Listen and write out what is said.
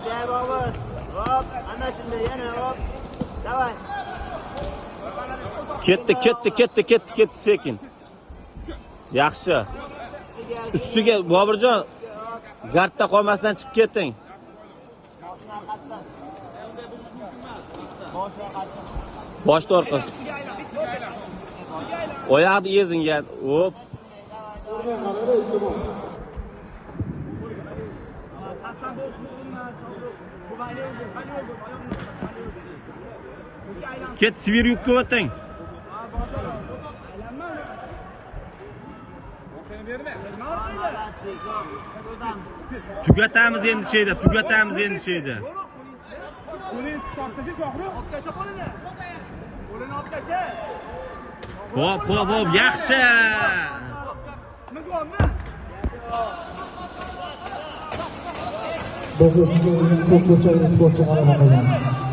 Shunday Bobur. Hop, ana shunday yana hop. Давай. Ketdi, ketdi, ketdi, ketdi, ketdi sekin. Yaxshi. Ustiga Boburjon gardda qolmasdan chiqib keting. Boshini orqasidan. Boshini orqasidan. Boshni orqa. Oyoqni ezing ya. Hop. Ket svir yukka o'ting. Tugatamiz endi şeyda, tugatamiz endi şeyda. Qo'lini tortib tasha Shohrux. Olib tasha qo'lini. Qo'lini olib tasha. Hop, hop, hop, yaxshi. Nima deyapman? Do'stlar, ko'p ko'chalik sportchi g'alaba qozondi.